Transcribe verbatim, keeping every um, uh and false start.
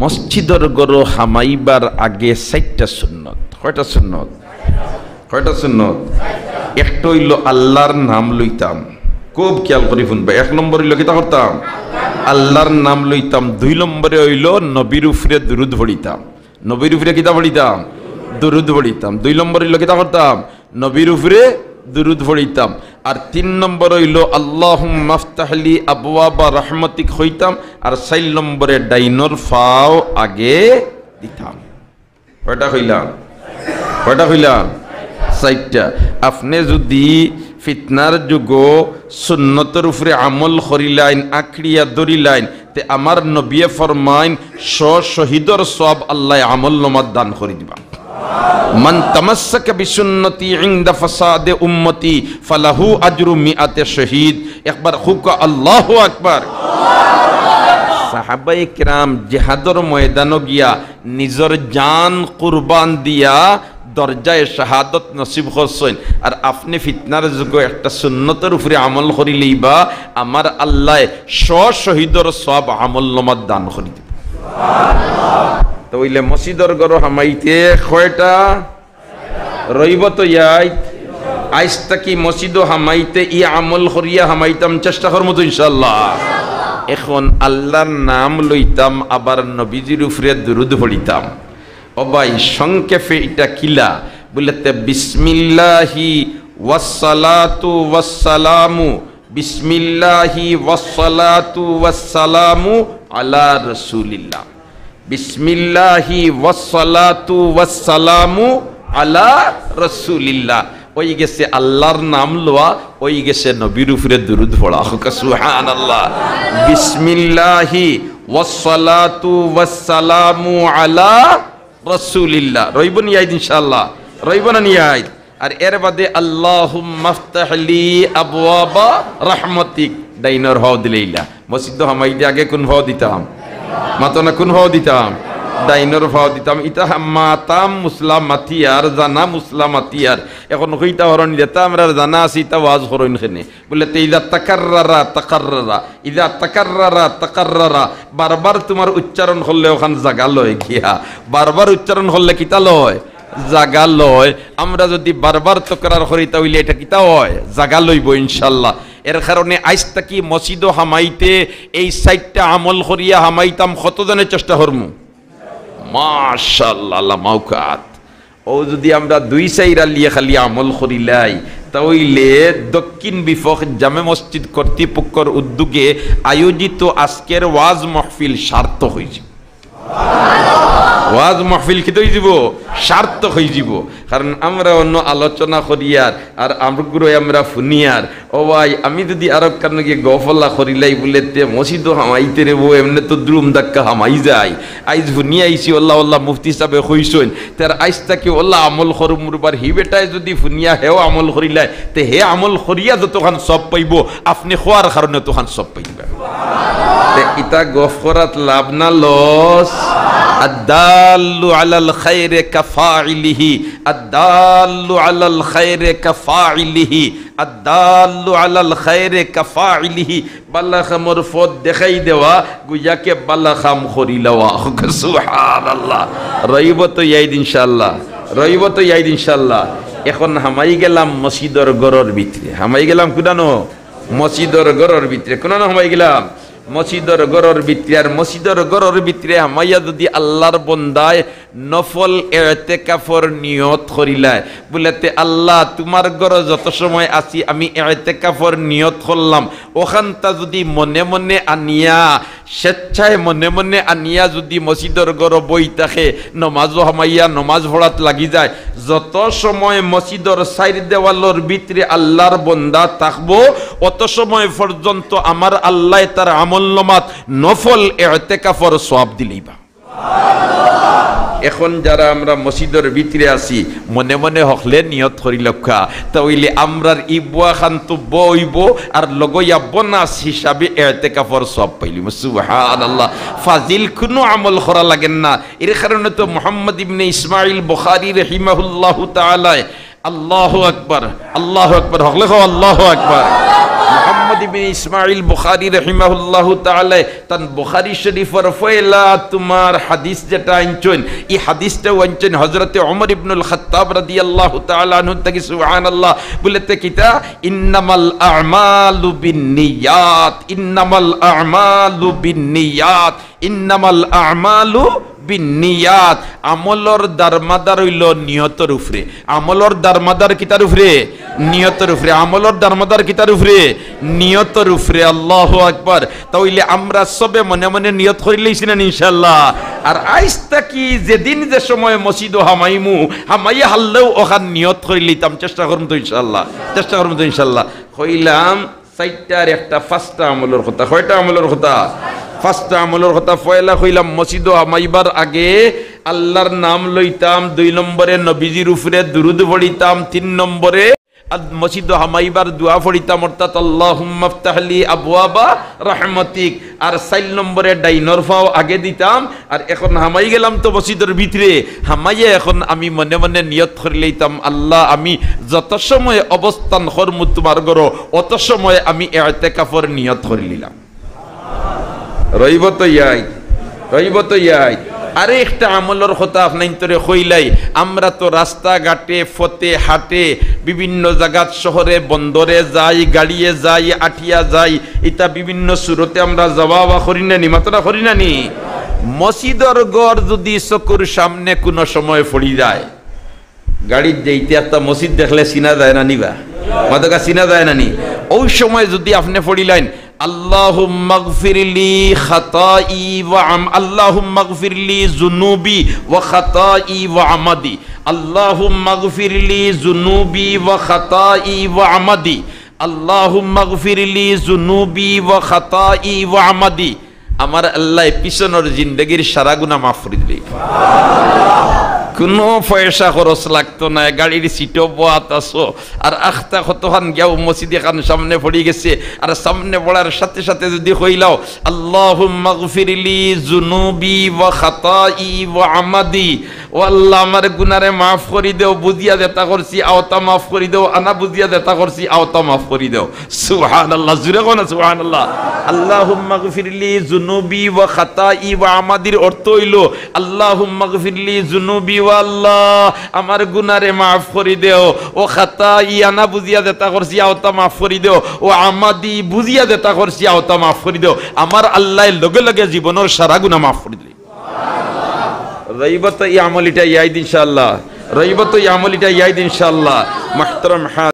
মসজিদর ঘরো হামাইবার আগে চাইরটা সুন্নত। কয়টা সুন্নত? কয়টা সুন্নত? একটা অইলো আল্লার নাম লইতাম। খুব খিয়াল করি হুনবা। এক নম্বর অইলো কিতা করতাম? আল্লার নাম লইতাম। দুই নম্বরে অইলো নবীর উপরে দুরুদ পড়িতাম। নবীর উপরে কিতা পড়িতাম? দুরুদ পড়িতাম। দুই নম্বর অইলো কিতা করতাম? নবীর উপরে দুরুদ পড়িতাম। আর তিন নম্বর অইলো আল্লাহুম্মাফতাহলি আবওয়াবা রাহমাতিক কইতাম। আর চাইর নম্বরে ডাইনর পাও আগে দিতাম। কয়টা কইলাম? কয়টা কইলাম? চাইরটা। আপনে যুদি ফিতনার যুগো সুন্নতর উপরে আমল করিলাইন, আঁকড়িয়া ধরিলাইন, তে আমার নবিয়ে ফরমাইন, শ শহীদর সওয়াব আল্লায় আমলনামাত দান করি দিবা। মান তামাসসাকা বিসুন্নতি ইনদা ফাসাদে উম্মতি ফালাহু আজরু মিআতে শহীদ। একবার কউক্কা আল্লাহু আকবার। সাহাবায়ে কেরাম জিহাদর ময়দানো গিয়া নিজর জান কুরবান দিয়া দরজায়ে শাহাদত নসিব করছইন। আর আপনে ফিতনার যুগো একটা সুন্নতর উপরে আমল করিলাইবা, আমার আল্লায় শ শহীদর সওয়াব আমলনামাত দান করি দিবা। তে অইলে মসজিদর ঘরো হামাইতে কয়টা? রইবো তো ইয়াইত? আইজ থাকি মসজিদো হামাইতে ই আমল করিয়া হামাইতাম, চেষ্টা করমু তো ইনশাআল্লাহ। এখন আল্লার নাম লইতাম, আবার নবীজির উপরে দুরুদ পড়িতাম। ও ভাই, সংক্ষেপে ইটা কিলা? বুলে তে বিসমিল্লাহি ওয়াসসালাতু ওয়াসসালামু, বিসমিল্লাহি ওয়াসসালাতু ওয়াসসালামু আলা রাসূলিল্লাহ। বিসমিল্লাহি ওয়াসসালাতু ওয়াসসালামু আলা রাসূলিল্লাহ। অই গেছে আল্লার নাম লওয়া, অই গেছে নবীর উপরে দুরুদ পড়া। কউক্কা সুবহানাল্লাহ। বিসমিল্লাহি ওয়াসসালাতু ওয়াসসালামু আলা রাসূলিল্লাহ। রইবো নি ইয়াইত ইনশাআল্লাহ? রইবো না নি ইয়াইত? আর এর বাদে আল্লাহুম্মাফতাহলি আবওয়াবা রাহমাতিক, ডাইনর পাও দিলাইলা। মসজিদো হামাইতে আগে কুন পাও দিতাম? মাতো না, কুন পাও দিতাম? ডাইনর পাও দিতাম। ইতা হাম-, মাতা মুসলা মাতিয়ার, জানা মুসলা মাতিয়ার। এখন কইতা পারইন যেতা আমরার জানা আছে, ইতা ওয়াজ করইন কেনে? বুলে তে ইযা তাকাররারা তাকাররারা, ইযা তাকাররারা তাকাররারা। বারবার তুমার উচ্চারণ করলে অখান জাগা লয় গিয়া। বারবার উচ্চারণ করলে কিতা লয়? জাগা লয়। আমরা যুদি বারবার তকরার করি, তা অইলে ইটা কিতা অয়? জাগা লইবো ইনশাআল্লাহ। এর কারণে আইজ থাকি মসজিদো হামাইতে এই চাইরটা আমল করিয়া হামাইতাম। কতজনে চেষ্টা করমু? মাশাআল্লাহ, আল্লাহ মাউকাত। অউ যুদি আমরা দুই চাইর আলিয়ে খালি আমল করিলাই, তা অইলে দক্ষিণ বিপক্ষ জামে মসজিদ কর্তৃপক্ষর উদ্যোগে আয়োজিত আজকের ওয়াজ মাহফিল সার্থক অইযিবো। ওয়াজ মাহফিল কিতা অইযিবো? সার্থক অইযিবো। কারণ আমরা অনো আলোচনা করিয়ার, আর আমগুরে আমরা হুনিয়ার। ও ভাই, আমি যুদি আরক কানো গিয়া গফলা করিলাই বুলে তে মসজিদো হামাইতে রে বউ, এমনে তো দ্রুম ধাক্কা হামাই যায়। আইজ হুনি আইছি, অলা অলা মুফতি সাবে কইছইন, তে আর আইজ থাকি অলা আমল করমু। বার হি বেটায় যুদি হুনিয়া হেও আমল করিলায়, তে হে আমল করিয়া যতখান সওয়াব পাইবো, আপনে কওয়ার কারণে অতখান সওয়াব পাইবা। তে ইতা গফ করাত লাভ না লস? আদ্দাল্লু আলাল খায়রে কাফাইলিহি, আদ্দাল্লু আলাল খায়রে কাফাইলিহি, আদ্দাল্লু আলাল খায়রে কাফাইলিহি। বালা কামর পথ দেখাই দেওয়া, গুয়াকে বালা কাম করিলাওয়া। সুবহানাল্লাহ। রইবো তো ইয়াইত ইনশাআল্লাহ, রইবো তো ইয়াইত ইনশাআল্লাহ। এখন হামাই গেলাম মসজিদর ঘরর ভিতরে, হামাই গেলাম কুনানো? মসজিদর ঘরর ভিতরে। কুনানো হামাই গেলাম? মসজিদর ঘরর ভিতরে। আর মসজিদর ঘরর ভিতরে হামাইয়া যুদি আল্লার বন্দায় নফল এতেকাফর নিয়ত করিলায়, বুলে তে আল্লাহ, তুমার ঘরো যত সময় আছি আমি এতেকাফর নিয়ত করলাম, অখানতা যুদি মনে মনে আনিয়া, স্বেচ্ছায় মনে মনে আনিয়া যুদি মসজিদর ঘরো বই থাকে, নমাজো হামাইয়া নমাজ পড়াত লাগি যায়, যত সময় মসজিদর চাইর দেওয়ালর ভিতরে আল্লার বন্দা থাকবো, অত সময় পর্যন্ত আমার আল্লায় তার আমলনামাত নফল এতেকাফর সওয়াব দিলাইবা। এখন যারা আমরা মসজিদর ভিতরে আছি, মনে মনে হকলে নিয়ত করিলাউক্কা, তা অইলে আমরার ই বুয়াখান তো ব অইবো, আর লগইয়া বোনাস হিসাবে এতেকাফর সওয়াব পাইলিমু। সুবহানাল্লাহ। ফাজিল কুনু আমল করা লাগের না। এর কারণে তো মুহাম্মদ ইবনে ইসমাইল বুখারী রাহিমাহুল্লাহু তাআলায়, আল্লাহু আকবার, আল্লাহু আকবার, হকলে কও আল্লাহু আকবার। মুহাম্মদ ইবনে ইসমাইল বুখারী রাহিমাহুল্লাহু তাআলা তান বুখারী শরীফর পয়লা তুমার হাদিস যেটা আনছইন, ই হাদিসটাও আনছইন হযরতে ওমর ইবনুল খাত্তাব রাদিয়াল্লাহু তাআলা আনহু থাকি। সুবহানাল্লাহ। বুলে তে কিতা? ইন্নামাল আমালু বিন্নিয়াত, ইন্নামাল আমালু বিন্নিয়াত, ইন্নামাল আমালু বিন্নিয়াত। আমলর দারমাদার অইলো নিয়তর উপরে। আমলর দারমাদার কিতার উপরে? নিয়তর উপরে। আমলর দারমাদার কিতার উপরে? নিয়তর উপরে। আল্লাহু আকবার। তা অইলে আমরা সবে মনে মনে নিয়ত করিলাইছি না নি ইনশাআল্লাহ? আর আইজ থাকি যেদিন যে সময় মসজিদো হামাইমু, হামাইয়া হারলেও অখান নিয়ত করিলিতাম, চেষ্টা করমু তো ইনশাআল্লাহ, চেষ্টা করমু তো ইনশাআল্লাহ। কইলাম চাইরটা আর একটা পাঁচটা আমলর কথা। কয়টা আমলর কথা? পাঁচটা আমলর কথা। পয়লা কইলাম মসজিদো হামাইবার আগে আল্লার নাম লইতাম, দুই নম্বরে নবীজির উপরে দুরুদ পড়িতাম, তিন নম্বরে আদ-, মসজিদো হামাইবার দোয়া পড়িতাম, অর্থাৎ আল্লাহুম্মাফতাহলি আবওয়াবা রাহমাতিক। আর চাইর নম্বরে ডাইনর পাও আগে দিতাম। আর এখন হামাই গেলাম তো মসজিদর ভিতরে, হামাইয়া এখন আমি মনে মনে নিয়ত করিলাইতাম, আল্লাহ, আমি যত সময় অবস্থান করমু তুমার ঘরো, অত সময় আমি এতেকাফর নিয়ত করিলিলাম। রইব তো ইয়াদ, রইব তো ইয়াদ। আরে একটা আমলর কথা আপনাইন্তরে কইলাই, আমরা তো রাস্তাঘাটে, পথে, হাটে, বিভিন্ন জাগাত, শহরে, বন্দরে যাই, গাড়িয়ে যাই, আটিয়া যাই, ইতা বিভিন্ন সুরতে আমরা যাওয়া আওয়া করি না নি, মাতরা করি না নি? মসজিদর ঘর যুদি চকুর সামনে কুনু সময় পড়ি যায়, গাড়িত যাইতে একটা মসজিদ দেখলে চিনা যায় না নি বা? মাতকা চিনা যায় না নি? ওই সময় যুদি আপনে পড়িলাইন, আল্লাহুম্মাগফিরলি খাতাই ওয়া আম-, আল্লাহুম্মাগফিরলি যুনুবি ওয়া খাতাই ওয়া আমাদি। আল্লাহুম্মাগফিরলি যুনুবি ওয়া খাতাই ওয়া আমাদি। আল্লাহুম্মাগফিরলি যুনুবি ওয়া খাতাই ওয়া আমাদি। আমার আল্লায় পিছনর জিন্দেগির সারা গুনা মাফ করি দিলে। কুনু পয়সা খরচ লাগতো নায়, গাড়ির সিটো বওয়াত আছো, আর আখতা কতখান গিয়াও মসজিদ এখান সামনে পড়ি গেছে, আর সামনে পড়ার সাথে সাথে যুদি কইলাও, আল্লাহুম্মাগফিরলি যুনুবি ওয়া খাতাই ওয়া আমাদি, ও আল্লাহ, আমার গুনারে মাফ করি দেও, বুঝিয়া যেতা করছি অতা মাফ করি দেও, আনা বুঝিয়া যেতা করছি অতা মাফ করি দেও। সুবহানাল্লাহ, জুরে কও না সুবহানাল্লাহ। আল্লাহুম্মাগফিরলি যুনুবি ওয়া খাতাই ওয়া আমাদির অর্থ অইলো, আল্লাহুম্মাগফিরলি যুনুবি, ও আল্লাহ, আমার গুনারে মাফ করি দেও, ওয়া খাতাই, আনা বুঝিয়া যেতা করছি অতা মাফ করি দেও, ওয়া আমাদি, বুঝিয়া যেতা করছি অতা মাফ করি দেও। আমার আল্লায় লগে লগে জীবনর সারা গুনা মাফ করি দিলে। রইব তো ই আমলিটা ইয়াদ ইনশাআল্লাহ, রইব তো ই আমলিটা ইয়াদ ইনশাআল্লাহ। মুহতারাম